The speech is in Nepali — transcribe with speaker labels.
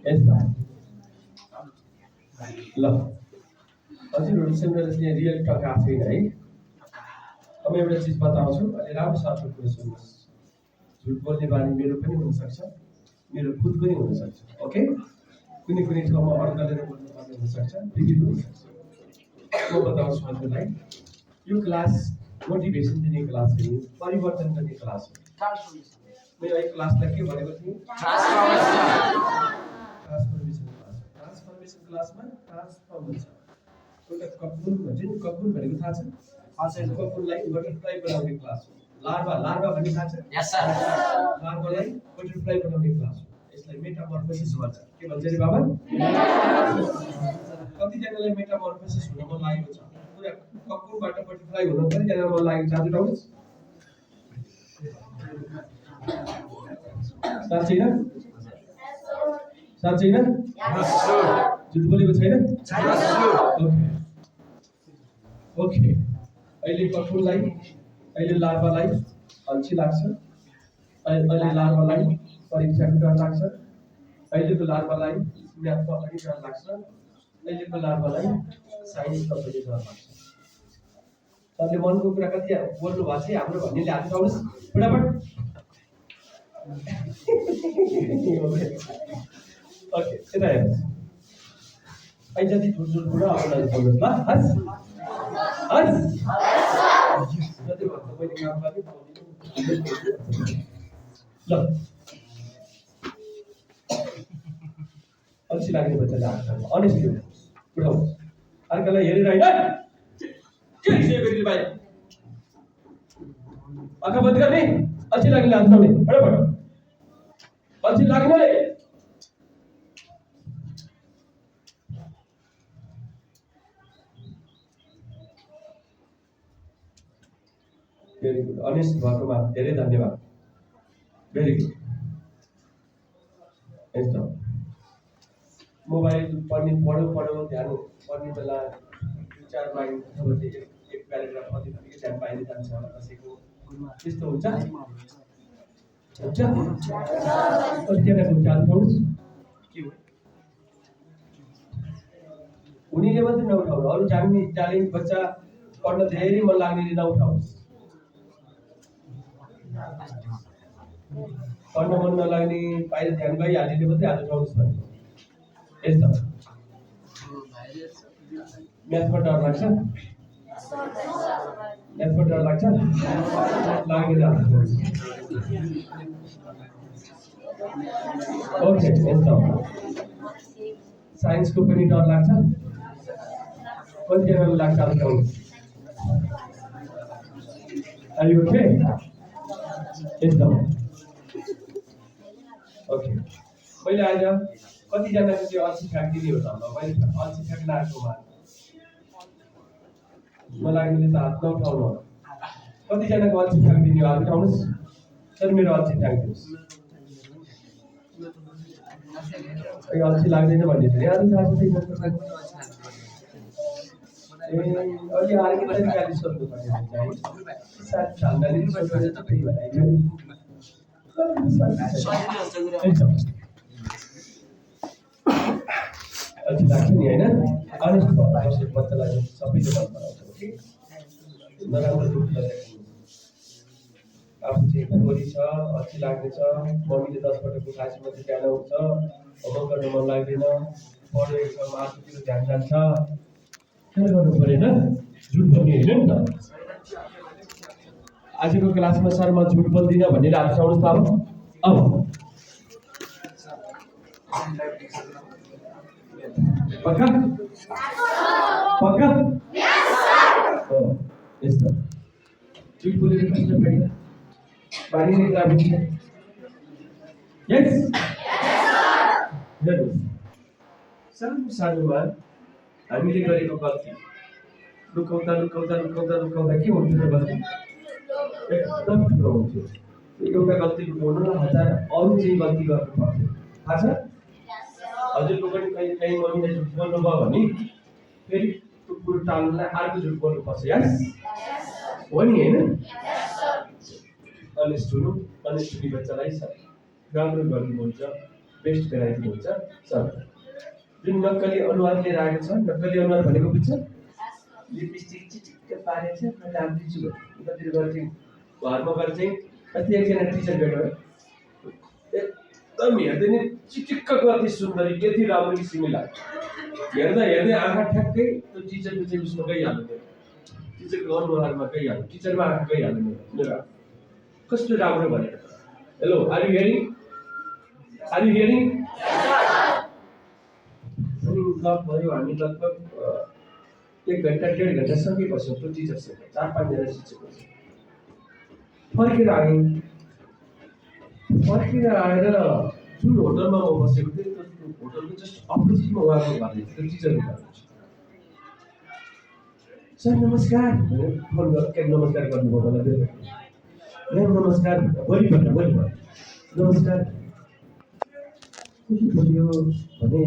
Speaker 1: यस्तो ल हजुरहरूसँग चाहिँ रियल टक आएको छैन है। अब एउटा चिज बताउँछु, अहिले राम्रोसँग कुरा सुन्नुहोस्। झुट बोल्ने बानी मेरो पनि हुनसक्छ, मेरो खुद पनि हुनसक्छ। ओके, कुनै कुनै ठाउँमा अड्कलेर बोल्नुपर्ने हुनसक्छ, विविध हुनसक्छ। म बताउँछु हजुरलाई, यो क्लास मोटिभेसन दिने क्लास हो, परिवर्तन गर्ने क्लास हो। मैले यो क्लासलाई के भनेको थिएँ? Transformation class. ट्रान्सफर्मेसन क्लासमा ट्रान्सफर्म हुन्छ। एउटा ककुन भन्छ नि, ककुन भनेको थाहा छ? ककुनलाई बटरफ्लाई बनाउने क्लास हो। लार्भा, लार्भा भन्ने थाहा छ? यस सर। लार्भालाई बटरफ्लाई बनाउने क्लास हो। यसलाई मेटामर्फोसिस भन्छ। के भन्छ रे बाबा? कतिजनालाई मेटामर्फोसिस हुन मन लागेको छ? पुरा ककुनबाट बटरफ्लाई हुन कतिजना मन लागेको छ? आज टाउस साँच्चै न? साँच्चै न? झुट बोलेको छैन? ओके, अहिले ककुनलाई, अहिले लार्भालाई अल्छी लाग्छ, अहिले लार्भालाई परीक्षाको डर लाग्छ, अहिलेको लार्भालाई म्याथमा पनि डर लाग्छ, अहिलेको लार्भालाई साइन्समा पनि डर लाग्छ। सरले मनको कुरा कति बोल्नु भएको छ हाम्रो भन्नेले हात उठाउनुहोस् फटाफट। ओके, यता हेर्नुहोस्। अहिले जति ठुल्ठुलो कुरा अरूलाई बोल्नुहोस् ल। हस् हस् जति भन्दा मैले काम गरेँ ल। अल्छी लाग्ने बच्चाले हात उठाउनु, अनेस्टली उठाउनुहोस्। अर्कालाई हेरेर होइन, के रिसायो गरिदिनु बाहिर आँखा बन्द गर्ने, अल्छी लाग्ने हात उठाउने फटाफट। अल्छी लाग्ने भेरी गुड, अनेस्ट भएकोमा धेरै धन्यवाद। Very good. यस्तो मोबाइल पढ्ने पढ्यो ध्यान पढ्ने बेला 2-4 लाइन अथवा एक प्याराग्राफ पढ्ने बित्तिकै ध्यान बाहिर जान्छ होला कसैको, त्यस्तो हुन्छ? हुन्छ? कतिजनाको ध्यान पाउनुहोस् उनीले मात्रै नउठाउनु, अरू जान्ने ट्यालेन्ट बच्चा पढ्न धेरै मन लाग्नेले नउठाउनुहोस्। पढ्न मन नलाग्ने बाहिर ध्यान गइहाल्ने मात्रै हात उठाउनुहोस् भने। यस्तो म्याथमा डर लाग्छ? म्याथमा डर लाग्छ? लाग्ने हात उठाउनुहोस्। ओके, यस्तो साइन्सको पनि डर लाग्छ? कतिजनालाई लाग्छ हात उठाउनुहोस्। Are you okay? यस्तो ओके, मैले आज कतिजनाको त्यो अल्छी फ्याँकिदिने हो त? मैले अल्छी फ्याँक्न आएकोमा नलाग्नेले त हात नउठाउनु होला। कतिजनाको अल्छी फ्याँकिदिने हो? हात उठाउनुहोस्। सर मेरो अल्छी फ्याँकिदिनुहोस्। अल्छी लाग्दैन भन्ने थियो आज थाहा छैन। ए अलि आर्के तरिकाले सोध्नु पर्ने हुन्छ है, साथ छान्दाले सोध्नु त त्यही भएर अल्छी लाग्छ नि होइन? अनेस्ट भएर बच्चालाई सबैले मन पराउँछ। नराम्रो दुःख आफू चाहिँ छोरी छ, अल्छी लाग्ने छ, मम्मीले 10 पटक उठाएपछि मात्रै बिहान उठ्छ, होमवर्क गर्न मन लाग्दैन, पढेको छ आफूतिर ध्यान जान्छ, के गर्नु परेन? झुट बोल्ने होइन नि त। आजको क्लासमा सर म झुट बोल्दिनँ भनेर हात उठाउनुहोस् बाबु। अब पक्का? पक्का? यस्तो झुट बोलेर कस्तो फाइदा? बानी नै लाग्छ। यस हेर्नुहोस्, सानो सानोमा हामीले गरेको गल्ती लुकाउँदा लुकाउँदा लुकाउँदा लुकाउँदा के हुन्थ्यो त गल्ती? एकदम ठुलो हुन्थ्यो। एउटा गल्ती लुकाउनुलाई 1000 अरू चाहिँ गल्ती गर्नु पर्थ्यो। थाहा छ? हजुरको पनि कहीँ मम्मीले झुट बोल्नुभयो भने फेरि कुरो टाल्नलाई अर्को झुट बोल्नुपर्छ यस हो नि होइन अनेस्ट हुनु अनेस्ट हुने बच्चालाई राम्रो गर्नु हुन्छ बेस्ट भेराइटी हुन्छ सर जुन नक्कली अनुहार लिएर आएको छ नक्कली अनुहार भनेको बुझ्छ लिपस्टिक चिटिक्क पारेको छ मैले आउँदैछु उतातिर गएर चाहिँ घरमा गएर चाहिँ अस्ति एकजना टिचर भेट्यो एकदम हेर्दै नै चिटिक्क कति सुन्दरी यति राम्रो किसिमले लाग्यो हेर्दा हेर्दै आँखा ठ्याक्कै त्यो टिचरको चाहिँ उसमा गइहाल्यो टिचरको अनुहारमा गइहाल्यो टिचरमा आँखा गइहाल्यो मेरो कस्तो राम्रो भनेर हेलो आर यु हियरिङ अनि गफ भयो हामी लगभग 1 घन्टा 1.5 घन्टासँगै बस्यौँ त्यो टिचरसँग 4-5 जना शिक्षकहरू फर्केर आएर जुन होटलमा म बसेको थिएँ त्यो होटलको जस्ट अपोजिटमा उहाँको घर थियो त्यो टिचरको घर थियो सर नमस्कार भनेर फोन गरेर नमस्कार गर्नुभयो मलाई म्याम नमस्कार भोलिपल्ट नमस्कार बोल्यो भने